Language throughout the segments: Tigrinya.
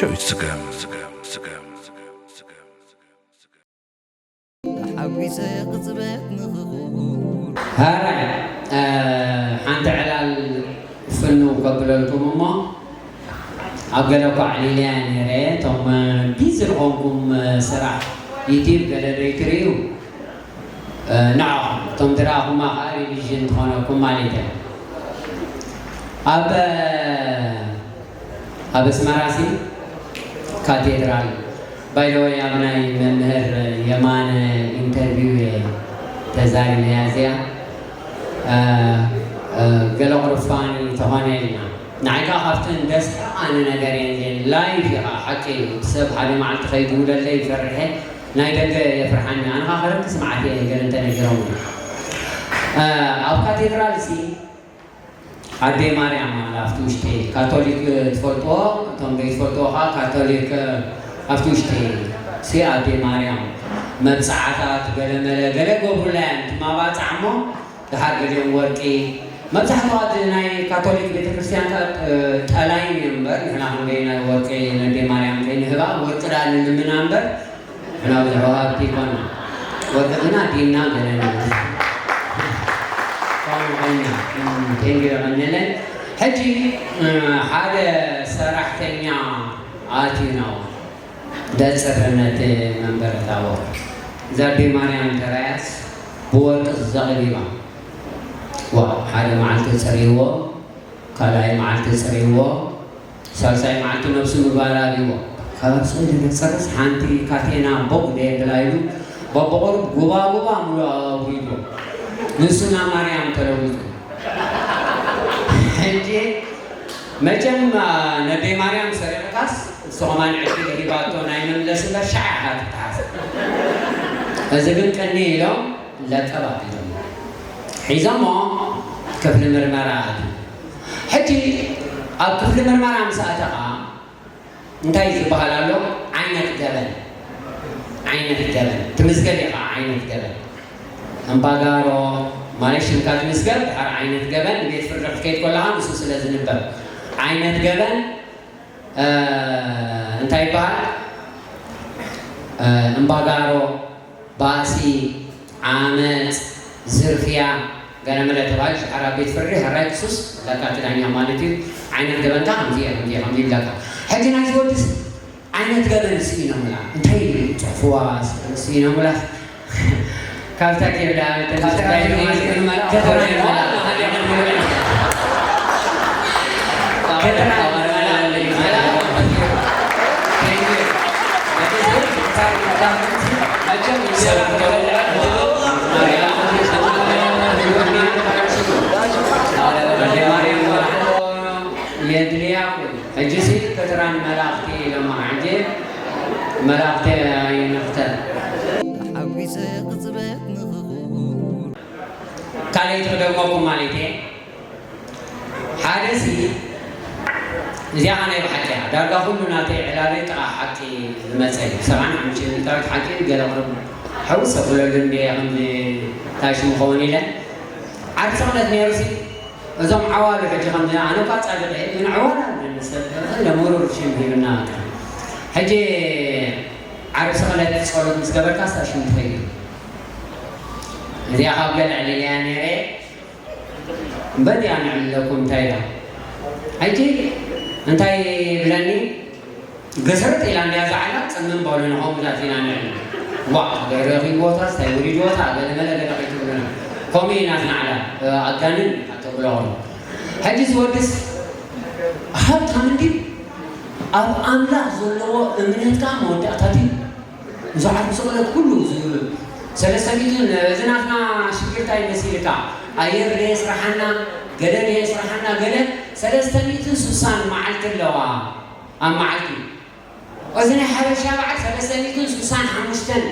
ስገም ስገም ስገም ተሓጒሰ ቅጽበት ንኽኹን ሃራይ እ፣ ሓንቲ ዕላል ፍንው ከብለልኩም እሞ ኣብ ገለ እኳ ኣዕሊለያ ነይረ። እቶም ቢዚ ዝኾንኩም ስራሕ ዩቲብ ገለ ዘይትርእዩ እ፣ ንዓኹም እቶም ዝረኣኹማ ከዓ ሪቪዥን ትኾነኩም ማለት እያ። ኣብ ኣብ ኣስመራ ሲ ካቴድራል ባይደወይ ኣብ ናይ መምህር የማነ ኢንተርቪው እየ ተዛሪበያ እዚኣ እ፣ እ፣ ገለ ቁርፋኒ ተኾነ ኢልና ንዓይ ከዓ ካብተን ደስ ኣነ ነገር እየን እዚአን ላይፍ ኢኻ ሓቂ እዩ ሰብ ሓደ መዓልቲ ከይድውለለይ ይፈርሐ ናይ ደገ የፍርሓኒ ኣነ ከዓ ክርክስ መዓት እየ ገለ እንተነጊሮም እ፣ ኣብ ካቴድራል ሲ ኣደይ ማርያም ኣላ ኣብቲ ውሽጢ ካቶሊክ ትፈልጥዎ እቶም ዘይትፈልጥዎ ከዓ ካቶሊክ ኣብቲ ውሽጢ ሲ ኣደይ ማርያም መብፅዓታት ገለመለ ገለ ገብሩላ እዮም ትማባፃዕ እሞ ድሓር ገሊኦም ወርቂ መብዛሕትኡ ኣደ ናይ ካቶሊክ ቤተክርስትያን ከዓ ጠላይን እዮም እምበር ንሕና ክንደይ ናይ ወርቂ ነደይ ማርያም ከይንህባ ወርቂ ዳ ንልምና እምበር ንሕና ብዙሕ ወሃብቲ ይኮና ወርቂ ግን ኣዲና ገለ ንብል ኳኑ ኮይና ቴንግ የቐንለን ሕጂ ሓደ ሰራሕተኛ ኣትዩ ነው ደጽርነት መንበረ ታቦር እዛ ኣደይ ማርያም ተራያስ ብወርቂ ዘቕሊባ ዋ ሓደ መዓልቲ ጽርይዎ ካልኣይ መዓልቲ ጽርይዎ ሳልሳይ መዓልቲ ነብሱ ምግባር ኣብይዎ ካብ ስእሊ ነጸርስ ሓንቲ ካቴና ቦቕ ደየብላ ኢሉ በብቑሩብ ጉባጉባ ምሉእ ኣውሪድዎ ንሱ ናብ ማርያም ተለዊጡ ሕጂ መቸም ነደይ ማርያም ሰሪቕካስ እሱ ኸማን ዕድል ሂባቶ ናይ ምምለስ እምበር ሻዕ ኢኻ ትተሓዝ እዚ ግን ቅኒ ኢሎም ለቀብ ኣቢሎም ሒዞሞ ክፍሊ ምርመራ ኣትዩ ሕጂ ኣብ ክፍሊ ምርመራ ምስ ኣተኻ እንታይ ዝበሃል ኣሎ ዓይነት ገበን ዓይነት ገበን ትምዝገብ ኢኻ ዓይነት ገበን ኣምባጋሮ ማለት ሽምካ ትምዝገብ ድሓር ዓይነት ገበን ቤት ፍርዲ ክትከይድ ከለኻ ንሱ ስለ ዝንበብ ዓይነት ገበን እንታይ ይበሃል እምባጋሮ ባእሲ ዓመፅ ዝርፍያ ገለመለ ተባሂሉ ድሓር ኣብ ቤት ፍርዲ ሕራይ ክሱስ ለካ እቲ ዳኛ ማለት እዩ ዓይነት ገበንካ ከምዚ እየ ከምዚ እየ ከምዚ ይብለካ ሕጂ ናይዚ ወድስ ዓይነት ገበን ስኢኖምላ እንታይ እዩ ፅሑፍዋ ስኢኖምላ ካብታ ኬርዳ የድልያ ሕጂ ሲ ክትራን መላእኽቲ ኢሎማ ሕጂ መላእኽቲ ኣይንኽተል ተሓጒሰ ቅጽበት ንኽኹን ካልኣይቲ ክደግመኩም ማለት እየ ሓደ ሲ እዚኣ ናይ ብሓቂ እያ ዳርጋ ኩሉ ናተይ ዕላለይ ጥቓ ሓቂ ዝመፀ እዩ ሰብዓን ሓሙሽተ ሚእታዊት ሓቂ ገለ ቅርብ ሕውስ ኣብለሉ እንደ ከምዚ ታሽሙ ኸውን ኢለ ዓርቢ ሰቕለት ነይሩ ሲ እዞም ዓዋሉ ሕጂ ከም ኣነ እኳ ጻድቕ እየ ግን ዓዋሉ ኣለኒ ሰብ ለምሩር ሽም ሂብና ሕጂ ዓርቢ ሰቕለት ጸሎት ምስ ገበርካ ስታ ሽም ትኸይድ እዚኣ ካብ ገለ ዕልልያ ነይረ እምበዲኣ ንዕልለኩም እንታይ ኢላ ሕጂ እንታይ ይብለኒ ግስርጥ ኢላ እንድያ እዛ ዓላ ጽምም በሉ ንኸምኡታት ኢና ንዕልል ዋ ገረኺ ቦታ ስታይ ውሪድ ቦታ ገለመለ ገለ ከይትብሉና ከምኡ ኢና ዝናዕላ ኣጋንን ኣተብሎ ሕጂ ዝወድስ ሃብታም እንዲ ኣብ ኣምላኽ ዘለዎ እምነት ከዓ መወዳእታ ድዩ እዚ ዓርቢ ስቕለት ኩሉ ዝብል ሰለስተ ሚእትን እዚ ናትና ሽግርታ ይመሲልካ ኣየር ደየስራሓና ገለ ደየስራሓና ገለ ሰለስተ ሚእትን ስሳን መዓልቲ ኣለዋ ኣብ መዓልቲ እዚ ናይ ሓበሻ በዓል ሰለስተ ሚእትን ስሳን ሓሙሽተን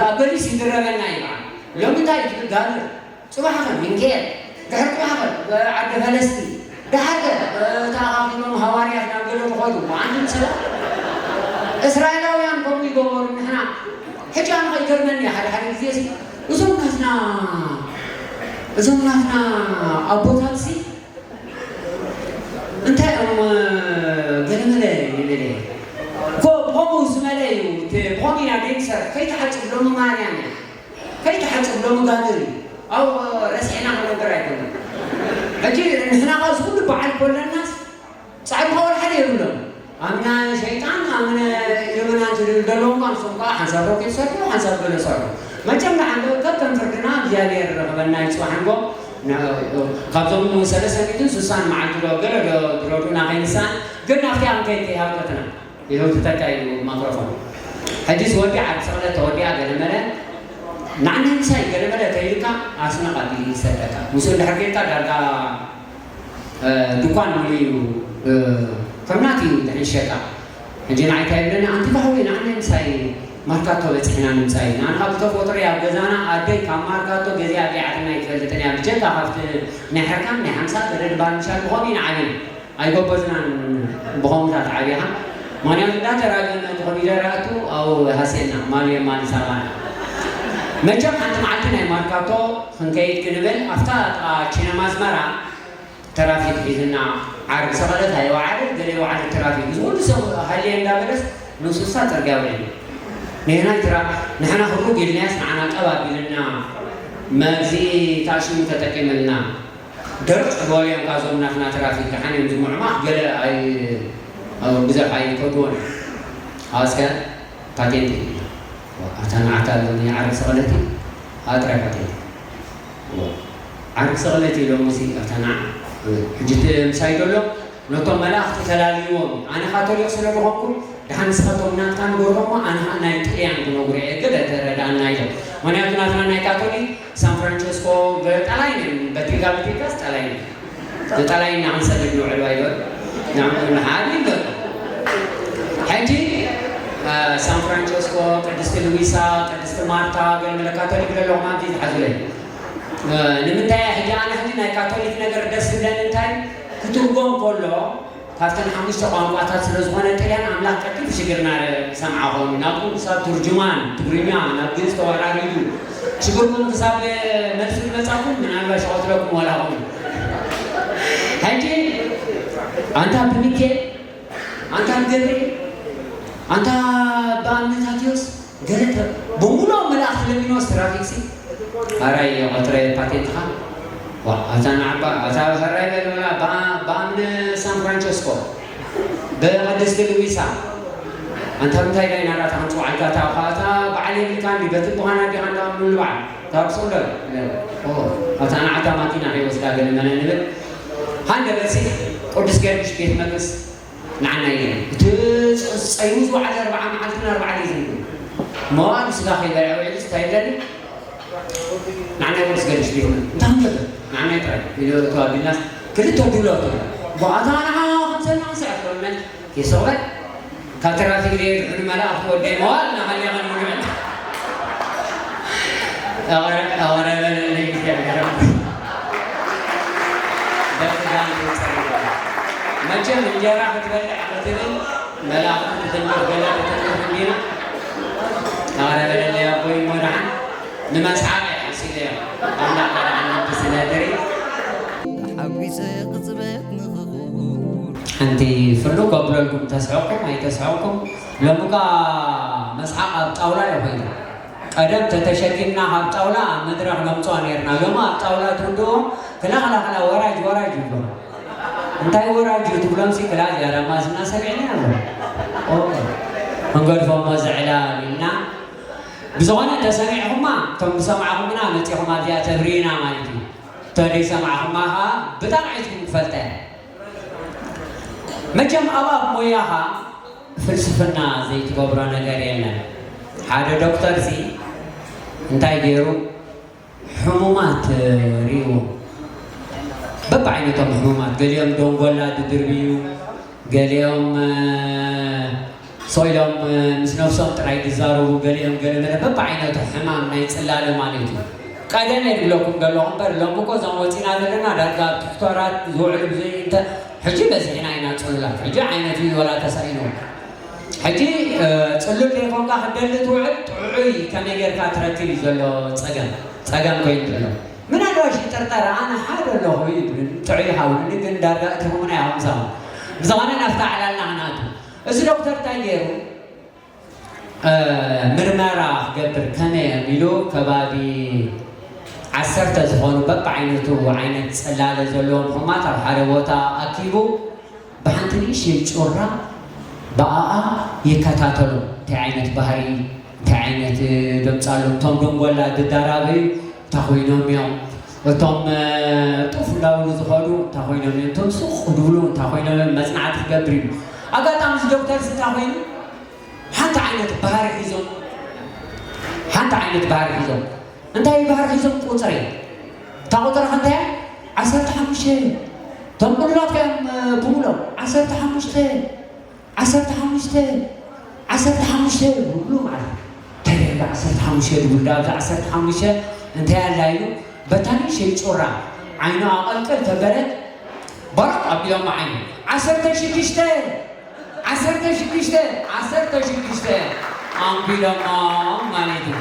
ኣብ ገሊስ ይድረበና እዩ በዓል ሎሚ እንታይ እዩ ትብል ጋብር ፅባሕ ኸ ሚንኬር ድሕሪ ፅባሕ ኸ ዓዲ ፈለስቲ ደሓር ኸ ተኣኻኺቦም ሃዋርያት ናብ ገለ ክኸዱ ኣንቱም ስለ እስራኤላውያን ከምኡ ይገበሩ ንሕና ሕጂ ኣነ ኸ ይገርመኒ ሓደ ሓደ ግዜ ሲ እዞም ናትና እዞም ናትና ኣቦታት ሲ እንታይ እዮም ገለመለ ይብል እየ ሎሚ ማርያም እያ። ከይትሓጽብ ሎሚ ጋግር እዩ። ኣብኡ ረሲዕና ክነብር ኣይኮነን። ሕጂ ንሕና ኸኣ እዚ ኩሉ በዓል ኮለናስ ጻዕሪ ኸኣ ወላ ሓደ የብሎም። ኣምና ሸይጣን ኣምነ ኢሉምናንቲ ዝብል ዘለዎም እኳ ንሶም ከኣ ሓንሳብ ሮኬት ሰርሑ፣ ሓንሳብ ገለ ሰርሑ። መቸም ደሓን ከከም ፍርድና እግዚኣብሔር ይረኽበና ይጽዋሕ እምቦ። ን-፣ ካብዞም ሰለስተ ሚእትን ስሳን መዓልቲ ዶ ገለ ዶ ዝረድኡና ከይንስኣን ግን ናብቲ ኣንከይቲ ሃብተትና። ይህውትተካ እዩ ማክሮፎን። ሕጂስ ወዲኣ ዓርቢ ሰቕለት ተወዲኣ ገለመለ ንዓናይ ምሳይ ገለመለ ተይልካ ኣስመራ እዩ ዝሰደካ። ምስኡ እንድሕር ጌርካ ዳርጋ፣ እ፣ ድኳን ሙሉ እዩ፣ እ፣ ከም ናት እዩ ድሕን ሸጣ። ሕጂ ንዓይ እንታይ ይብለኒ፣ ኣንቲ ባሕዊ ንዓናይ ምሳይ ማርካቶ በፂሕና ንምፃእ እዩ። ንዓና ብተፈጥሮ ኣብ ገዛና ኣደይ ካብ ማርካቶ ገዚኣ ቢዓትና ኣይትፈልጥን እያ። ብጀካ ካብቲ ናይ ሕርካን ናይ ሓምሳ ገደድ ባል ምሻል ብኸምኡ ኢና ዓብና። ኣይጎበዝናን ብኸምታት ዓቢኻ። ምኽንያቱ እንዳተራገመ እቲ ኮሚደረ ኣቱ ኣብኡ ሃስየና፣ ማልዮ ማሊ ሳባና። መቸም ሓንቲ መዓልቲ ናይ ማርካቶ ክንከይድ ክንብል፣ ኣብታ ጥቓ ቺነማ ኣስመራ ተራፊክ ሒዝና፣ ዓርቢ ሰቐለት ኣይወዓለ፣ ገለ ይወዓለ ተራፊክ። እዚ ኩሉ ሰብ ሃልየ እንዳበለስ ንሱሳ ጽርግያ ውዒሉ። ንሕና ትራ-፣ ንሕና ህሩግ ኢልናያስ ንዓና ጠብ ኣቢልና፣ መግዝኢ ታሽሙ ተጠቂምልና። ደርቅ ዝበሉ እዮም ካብዞም ናትና ትራፊክ ደሓን እዮም ዝምዕማኽ፣ ገለ ኣይ-፣ ኣብ ብዙሕ ኣይከድዎን። ኣስከ ፓቴንት ኢልና። ኣታ ንዓታ ሎሚ ዓርቢ ሰቕለት እዩ። ኣጥራይ ፓቴንት። ዓርቢ ሰቕለት እዩ ሎሚ ሲ ኣታ ንዓ። ሕጂ እቲ ምሳይ ዘሎ ነቶም መላእኽቲ ተላልይዎም እዩ። ኣነ ካቶሊክ ስለ ዝኾንኩ፣ ደሓን ንስኻቶም ናትካ ንገርዎ እሞ፣ ኣነ ኸኣ ናይ ጥልያን ክነግሮ እየ፣ ገለ ተረድኣና ኢሎም። ምኽንያቱ ናትና ናይ ካቶሊክ ሳን ፍራንቸስኮ ገለ ጣላይ ነን፣ በቲካ በቲካስ ጣላይ ነን። ንጣላይ ኢና ክንሰድድ ንውዕል ኣይበሉ። ንዓም ንሓድ ይበሉ። ሕጂ፣ እ፣ ሳን ፍራንቸስኮ፣ ቅድስቲ ሉዊሳ፣ ቅድስቲ ማርታ፣ ገለ መለ ካቶሊክ ዘለኹም ኣብዚ ዝሓዙለይ። እ፣ ንምንታይ እየ ሕጂ ኣነ ሕጂ ናይ ካቶሊክ ነገር ደስ ዝብለኒ እንታይ ክትርጎም ከሎ ካብተን ሓሙሽተ ቋንቋታት ስለ ዝኾነ ጥልያን ኣምላኽ ቀልጢፉ ሽግርና ክሰምዓ ኾይኑ ናብኩም ክሳብ ትርጅማን ትግርኛ ናብ ግእዝ ተወራሪዱ ሽግርኩም ክሳብ መልሲ ዝመጻኩም ምናልባት ሸቐትለኩም ወላ ኾይኑ። ሕጂ ኣንታ ብሚካኤል ኣንታ ብገብርኤል ኣንታ ብኣምነታቴዎስ ገለ ተ-፣ ብምሉኦም መላእኽቲ ለሚኖስ ትራፊክሲ። ኣራይ ቆጽረ ፓቴንትኻ። ዋ፣ ኣታ ንዓባ፣ ኣታ ህራይ በል በላ፣ ብኣ-፣ ብኣምነ ሳን ፍራንቸስኮ፣ ብቅድስቲ ሉዊሳ። ኣንታ ምንታይ ዳይ ናራታ ክንጽውዓልካ፣ እታ ኸ፣ እታ በዓል የብልካ እንዲ፣ በቲ ብዃና ዲኻ እንዳ ምሉ በዓል፣ እታ ርሱቕ ዶ? ኦ፣ ኣታ ንዓታ ማኪና ከይወስዳ ገለ መለ ንብል። ሃንደ በሲ ቅዱስ ጊዮርጊስ ቤት መቅደስ። ንዓና ኢልና እቲ ጸ-፣ ጸይሙ ዝወዓለ ኣርብዓ መዓልትን ኣርብዓ ሌትን እዩ። መዋእሉ ስጋ ከይበልዐ ውዒሉስ እንታይ ይብለኒ? ንዓና ይወርስ ገድሽ ቤትና። እንታይ ንገብር? ንዓና ጥራይ ኢሉ እቶ ኣቢልናስ ክልተ ዱሎ እቶ። ብኣታ ንዓ ክንሰና ክንስዕር ከሎና ይስቕ በል። ካብ ትራፊክ ድየ ድሕሪ መላእኽቲ ወደይ መዋእልና ሃሊኻ ንውዕል። ኣቕረ-፣ ኣቕረበለለይ እግዚኣብሔር። በስጋን ይጸልዩ። መቸም እንጀራ ክትበልዕ ክትብል መላእኽቲ ክትንቅፍ ገለ ክትንቅፍ እንዲና። ኣቕረበለለይ ኣቦይ እሞ ደሓን ንመስሓቕ እየ ሓሲበዮ። ኣምላኽ ደሓን ነብስና ድሪ። ተሓጒሰ ቅጽበት ንኽኹን። ሓንቲ ፍርዲ ከብለልኩም፣ ተስሕቕኩም ኣይተስሕቕኩም፣ ሎሚ እኳ መስሓቕ ኣብ ጣውላ እዩ ኮይኑ። ቀደም ተተሸኪምና ካብ ጣውላ ኣብ መድረኽ ነምጽኦ ነይርና። ሎሚ ኣብ ጣውላ ትውድኦ፣ ክላ፣ ክላ፣ ክላ፣ ወራጅ፣ ወራጅ ይብሉ። እንታይ ወራጅ እዩ ትብሎምሲ፣ ክላ ዝያዳ ማስና ሰሚዕና ኣሎ። ኦ፣ ክንገድፎ እሞ ዝዕላል ኢልና። ብዝኾነ ተሰሚዕኹማ፣ እቶም ዝሰማዕኹምና መጺኹም ኣብዚኣ ተብርዩና ማለት እዩ። ተደይሰማዕኹማ ኸኣ ብጣቕዒትኩም ክፈልጠ እየ። መቸም ኣብ ኣብ ሞያኻ ፍልስፍና ዘይትገብሮ ነገር የለን። ሓደ ዶክተርሲ እንታይ ገይሩ ሕሙማት ርእይዎ፣ በብዓይነቶም ሕሙማት፣ ገሊኦም ደንጎላ ድድርብዩ፣ ገሊኦም፣ እ፣ ስቕ ኢሎም፣ እ፣ ምስ ነብሶም ጥራይ ዝዛረቡ፣ ገሊኦም ገለ መለ በብዓይነቱ ሕማም ናይ ጽላለ ማለት እዩ። ቀደም እየ ዝብለኩም ዘለኹ እምበር፣ ሎሚ እኮ እዞም ወጺና ዘለና ዳርጋ ኣብ ትሕቶራት ዝውዕሉ ብዙይ እንተ፣ ሕጂ በዚሕና ኢና ጽሉላት። ሕጂ ዓይነት እዩ ወላ ተሳኢኑ። ሕጂ፣ እ፣ ጽሉል ዘይኮንካ ክትደሊ ትውዕል፣ ጥዑይ ከመይ ጌርካ ትረክብ እዩ ዘሎ ጸገም፣ ጸገም ኮይኑ ዘሎ። ምናልባሽ ይጥርጠር፣ ኣነ ሓደ ኣለኹ ይብል፣ ጥዑይ ይኸውን፣ ግን ዳርጋ እቲኹምና ኢኹም ምሳኹም። ብዝኾነ ናብታ ዕላልና ክንኣቱ። እዚ ዶክተር እንታይ ገይሩ? ምርመራ ክገብር ከመይ እዮም ኢሉ ከባቢ ዓሰርተ ዝኾኑ በብዓይነቱ ዓይነት ጽላለ ዘለዎም ሕማት ኣብ ሓደ ቦታ ኣኪቡ ብሓንቲ ንእሽተይ ጩራ ብኣኣ ይከታተሎ። እንታይ ዓይነት ባህሪ፣ እንታይ ዓይነት ድምፂ ኣሎ? እቶም ደንጎላ ዝዳራበዩ እንታይ ኮይኖም እዮም? እቶም ጡፍ እንዳበሉ ዝኸዱ እንታይ ኮይኖም እዮም? እቶም ሱቕ ዝብሉ እንታይ ኮይኖም እዮም? መፅናዕቲ ክገብር እዩ። ኣጋጣሚ እዚ ዶክተር እዚ እንታይ ኮይኑ ሓንቲ ዓይነት ባህሪ ሒዞም ሓንቲ ዓይነት ባህሪ ሒዞም እንታይ ባህሪ ሒዞም ቁፅሪ እታ ቁፅሪ ከንታይ ዓሰርተ ሓሙሽተ እቶም ቅሉላት እዮም ብሙሎም ዓሰርተ ሓሙሽተ ዓሰርተ ሓሙሽተ ዓሰርተ ሓሙሽተ ብሙሉ ማለት እንታይ ደጋ ዓሰርተ ሓሙሽተ ድብል ዳ ዓሰርተ ሓሙሽተ እንታይ ኣላ ኢሉ በታኒ ሸይጩራ ዓይኑ ኣቐልቅል ተበለት በረቕ ኣቢሎም ዓይኑ ዓሰርተ ሽዱሽተ ዓሰርተ ሽዱሽተ ዓሰርተ ሽዱሽተ ኣንቢሎሞ ማለት እዩ።